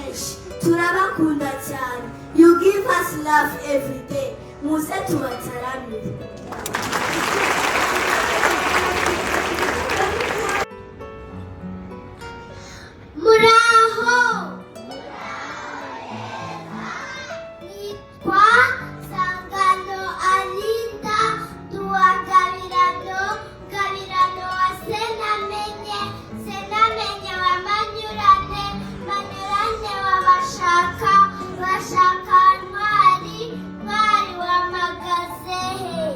Menshi. Turabakunda cyane. You give us love every day. Muze tubataramire. Muraho, nitwa Sangano Alinda Duwa Gabirano, Gabirano wa Senamenye, Senamenye wa Manyurane, Manyurane wa Bashaka, Bashaka wa Ntwari, Ntwari wa Magazehe.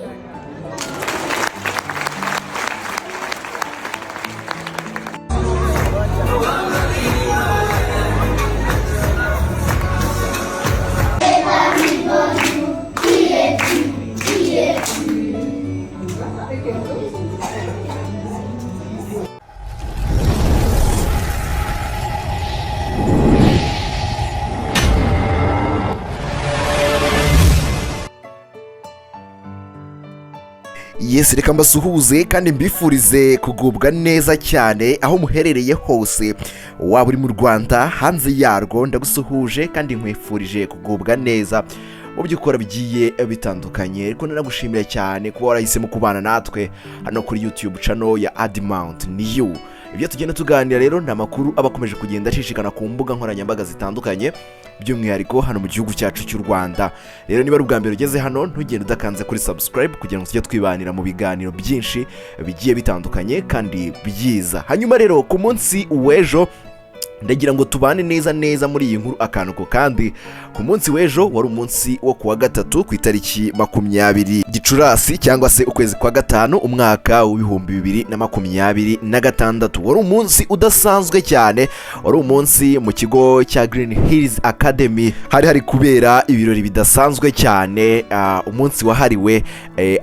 Yes, reka mbasuhuze kandi mbifurize kugubwa neza cyane aho muherereye hose, waba uri mu Rwanda, hanze yarwo, ndagusuhuje kandi nkwifurije kugubwa neza mu byo ukora bigiye bitandukanye. Ariko nanagushimira cyane kuba warahisemo kubana natwe hano kuri YouTube channel ya Admount New. Ibyo tugenda tuganira rero ni amakuru aba akomeje kugenda acicikana ku mbuga nkoranyambaga zitandukanye, by'umwihariko hano mu gihugu cyacu cy'u Rwanda. Rero niba ari ubwa mbere ugeze hano, ntugende udakanze kuri subscribe kugira ngo tujye twibanira mu biganiro byinshi bigiye bitandukanye kandi byiza. Hanyuma rero ku munsi w'ejo, ndagira ngo tubane neza neza muri iyi nkuru akantu ku kandi. Ku munsi w'ejo wari umunsi wo kuwa gatatu, ku itariki 20 Gicurasi, cyangwa se ukwezi kwa gatanu, umwaka w'2026, wari umunsi udasanzwe cyane. Wari umunsi mu kigo cya Green Hills Academy hari hari kubera ibirori bidasanzwe cyane, umunsi wahariwe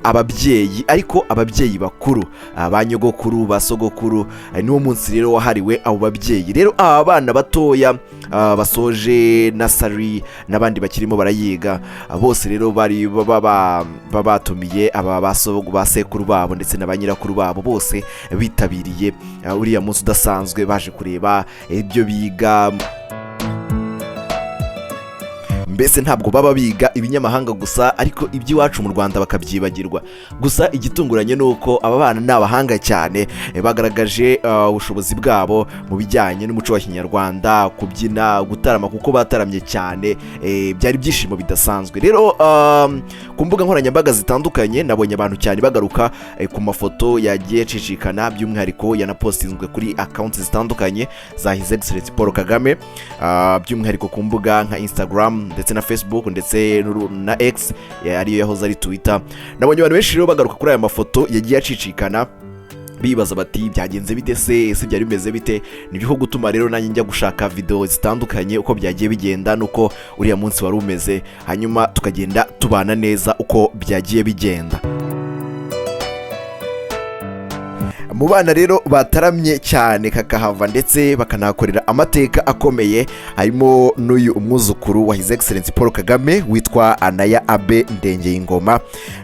ababyeyi, ariko ababyeyi bakuru, ba nyogokuru, ba sogokuru. Niwo munsi rero wahariwe abo babyeyi. Rero aba bana batoya basoje nursery n'abandi bakirimo barayiga, bose rero bari baba batumiye aba ba sekuru babo ndetse na ba nyirakuru babo. Bose bitabiriye uriya munsi udasanzwe, baje kureba ibyo biga. Mbese ntabwo baba biga ibinyamahanga gusa, ariko iby'iwacu mu Rwanda bakabyibagirwa. Gusa igitunguranye ni uko aba bana ni abahanga cyane, bagaragaje ubushobozi bwabo mu bijyanye n'umuco wa kinyarwanda, kubyina, gutarama, kuko bataramye cyane. Byari ibyishimo bidasanzwe. Rero ku mbuga nkoranyambaga zitandukanye nabonye abantu cyane bagaruka ku mafoto yagiye acicikana, by'umwihariko yanapostinzwe kuri accounts zitandukanye za His Excellency Paul Kagame, by'umwihariko ku mbuga nka Instagram ndetse na Facebook ndetse na X, ariyo yahoze ari Twitter. Nabonye abantu benshi rero bagaruka kuri aya mafoto yagiye acicikana, bibaza bati: "Byagenze bite se? Ese byari bimeze bite?" Nibyo gutuma rero nanjye njya gushaka video zitandukanye, uko byagiye bigenda nuko uriya munsi wari umeze, hanyuma tukagenda tubana neza uko byagiye bigenda. Mu bana rero bataramye cyane kakahava ndetse bakanahakorera amateka akomeye, harimo n'uyu umwuzukuru wa His Excellency Paul Kagame witwa Anaya Abe Ndengeyingoma.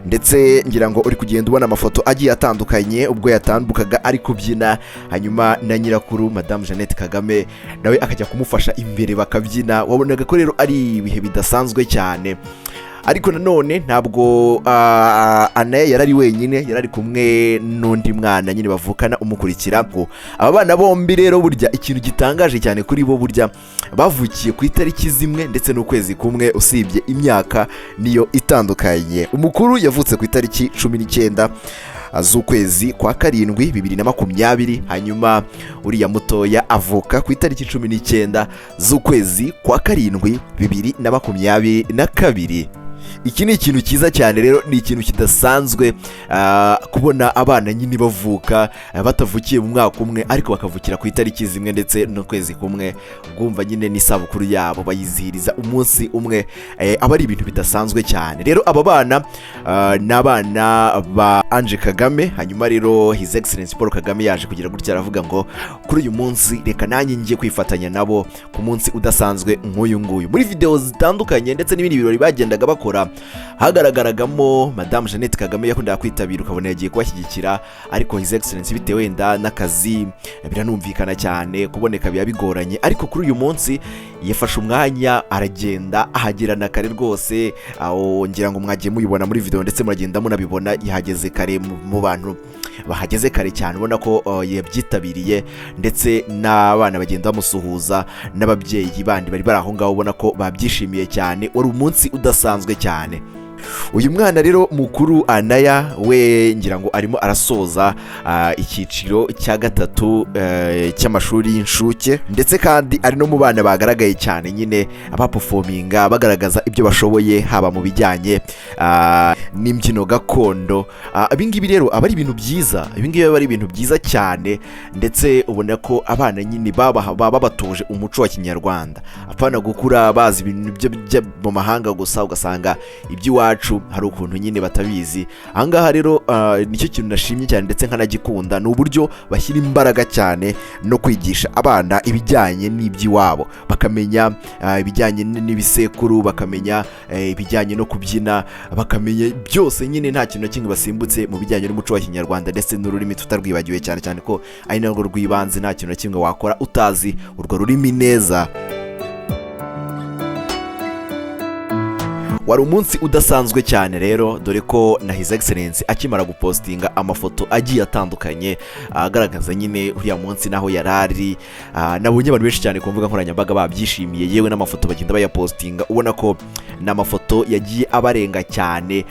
Ndetse ngira ngo uri kugenda ubona amafoto agiye atandukanye ubwo yatambukaga ari kubyina, hanyuma na nyirakuru Madamu Jeannette Kagame nawe akajya kumufasha imbere bakabyina. Wabonaga ko rero ari ibihe bidasanzwe cyane. Ariko nanone ntabwo Anaya yari ari wenyine, yari ari kumwe n'undi mwana nyine bavukana umukurikira. Ngo aba bana bombi rero, burya ikintu gitangaje cyane kuri bo, burya bavukiye ku itariki zimwe ndetse n'ukwezi kumwe, usibye imyaka niyo itandukanye. Umukuru yavutse ku itariki 19 z'ukwezi kwa karindwi 2020, hanyuma uriya mutoya avuka ku itariki 19 z'ukwezi kwa karindwi 2022. Iki ni ikintu cyiza cyane rero, ni ikintu kidasanzwe, kubona abana nyine bavuka batavukiye mu mwaka umwe, ariko bakavukira ku itariki zimwe ndetse n'ukwezi kumwe. Ubwumva nyine n'isabukuru yabo bayizihiriza umunsi umwe, aba ari ibintu bidasanzwe cyane. Rero aba bana ni abana ba Ange Kagame. Hanyuma rero His Excellency Paul Kagame yaje kugira gutya aravuga ngo: "Kuri uyu munsi reka nanjye njye kwifatanya nabo ku munsi udasanzwe nk'uyu nguyu." Muri video zitandukanye ndetse n'ibindi birori bagendaga bakora. Hagaragaragamo Madamu Jeannette Kagame, yakundaga kwitabira, ukabona yagiye kubashyigikira, ariko His Excellence bitewe wenda n'akazi, biranumvikana cyane, kuboneka biba bigoranye. Ariko kuri uyu munsi yafashe umwanya aragenda, ahagerana kare rwose. Aho ngira ngo mwagiye muyibona muri video ndetse muragenda munabibona, yahageze kare mu bantu bahageze kare cyane. Ubona ko yabyitabiriye, ndetse n'abana bagenda bamusuhuza n'ababyeyi bandi bari aho ngaho, ubona ko babyishimiye cyane. Wari umunsi udasanzwe cyane. Uyu mwana rero mukuru Anaya we, ngira ngo arimo arasoza icyiciro cya gatatu cy'amashuri y'incuke, ndetse kandi ari no mu bana bagaragaye cyane nyine baperforminga, bagaragaza ibyo bashoboye, haba mu bijyanye n'imbyino gakondo. Ibi ngibi rero aba ari ibintu byiza, ibi ngibi aba ari ibintu byiza cyane, ndetse ubona ko abana nyine baba babatoje umuco wa Kinyarwanda, apana gukura bazi ibintu byo mu mahanga gusa, ugasanga iby'iwacu hari ukuntu nyine batabizi. Ahangaha rero nicyo kintu nashimye cyane ndetse nkanagikunda, ni uburyo bashyira imbaraga cyane no kwigisha abana ibijyanye n'iby'iwabo, bakamenya ibijyanye n'ibisekuru, bakamenya ibijyanye no kubyina, bakamenya byose nyine, nta kintu na kimwe basimbutse mu bijyanye n'umuco wa Kinyarwanda, ndetse n'ururimi tutarwibagiwe, cyane cyane ko ari narwo rw'ibanze. Nta kintu na kimwe wakora utazi urwo rurimi neza. Wari umunsi udasanzwe cyane rero, dore ko na His Excellence akimara gupostinga amafoto agiye atandukanye agaragaza nyine uriya munsi naho yari ari, nabonye abantu benshi cyane ku mbuga nkoranyambaga babyishimiye, yewe n'amafoto bagenda bayapostinga, ubona ko ni amafoto yagiye abarenga cyane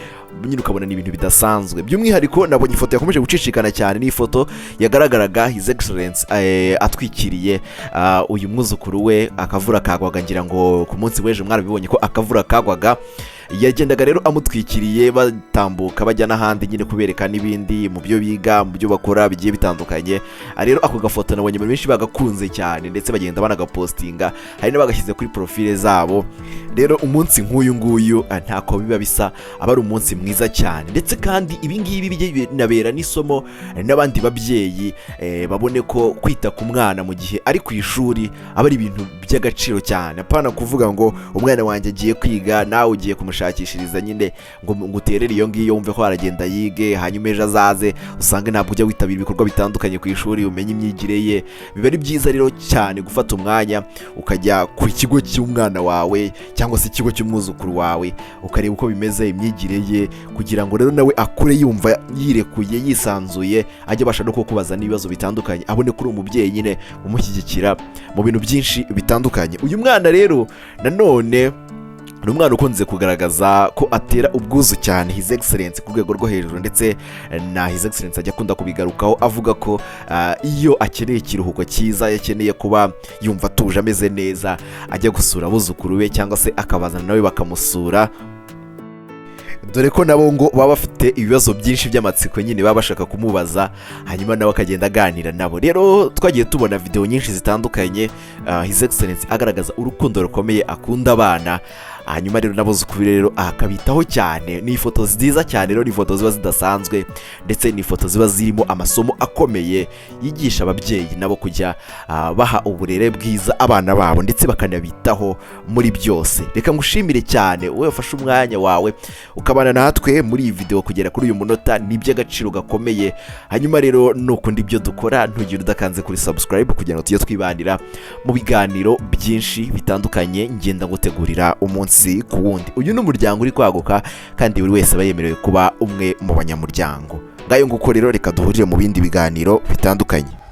nyine, ukabona ni ibintu bidasanzwe. By'umwihariko nabonye ifoto yakomeje gucicikana cyane, ni ifoto yagaragaraga His Excellence atwikiriye uyu mwuzukuru we. Akavura kagwaga, ngira ngo ku munsi w'ejo mwarabibonye ko akavura kagwaga. Yagendaga rero amutwikiriye, batambuka bajya n'ahandi nyine kubereka n'ibindi mu byo biga, mu byo bakora bigiye bitandukanye. Rero ako gafoto nabonye abantu benshi bagakunze cyane, ndetse bagenda banagapostinga, hari n'abagashyize kuri profile zabo. Rero umunsi nk'uyu nguyu ntako biba bisa, aba ari umunsi mwiza cyane, ndetse kandi ibi ngibi bijye binabera n'isomo n'abandi babyeyi, babone ko kwita ku mwana mu gihe ari ku ishuri aba ari ibintu by'agaciro cyane, apana kuvuga ngo umwana wanjye agiye kwiga, nawe ugiye kumushakishiriza nyine ngo uterere iyo ngiyo, wumve ko aragenda yige, hanyuma ejo azaze usange ntabwo ujya witabira ibikorwa bitandukanye ku ishuri, umenye imyigire ye. Biba ari byiza rero cyane gufata umwanya ukajya ku kigo cy'umwana wawe cyangwa se ikigo cy'umwuzukuru wawe, ukareba uko bimeze, imyigire ye, kugira ngo rero nawe akure yumva yirekuye, yisanzuye, ajye abasha no kukubaza n'ibibazo bitandukanye, abone ko uri umubyeyi nyine umushyigikira mu bintu byinshi bitandukanye. Uyu mwana rero nanone ni umwana ukunze kugaragaza ko atera ubwuzu cyane His Excellence ku rwego rwo hejuru, ndetse na His Excellence ajya akunda kubigarukaho, avuga ko iyo akeneye ikiruhuko cyiza, iyo akeneye kuba yumva atuje, ameze neza, ajya gusura abuzukuru be cyangwa se akabazana nawe bakamusura, dore ko nabo ngo baba bafite ibibazo byinshi by'amatsiko nyine baba bashaka kumubaza, hanyuma nawe akagenda aganira nabo. Rero twagiye tubona videwo nyinshi zitandukanye His Excellence agaragaza urukundo rukomeye akunda abana, hanyuma rero n'abuzukuru rero akabitaho cyane. Ni ifoto nziza cyane rero, ni ifoto ziba zidasanzwe, ndetse ni ifoto ziba zirimo amasomo akomeye yigisha ababyeyi nabo kujya baha uburere bwiza abana babo, ndetse bakanabitaho muri byose. Reka ngushimire cyane wowe wafashe umwanya wawe ukabana natwe muri iyi video kugera kuri uyu munota, ni iby'agaciro gakomeye. Hanyuma rero nukunda ibyo dukora, ntugire udakanze kuri subscribe kugira ngo tujye twibanira mu biganiro byinshi bitandukanye ngenda ngutegurira umunsi ku wundi. Uyu ni umuryango uri kwaguka, kandi buri wese aba yemerewe kuba umwe mu banyamuryango. Ngayo nguko rero, reka duhurire mu bindi biganiro bitandukanye.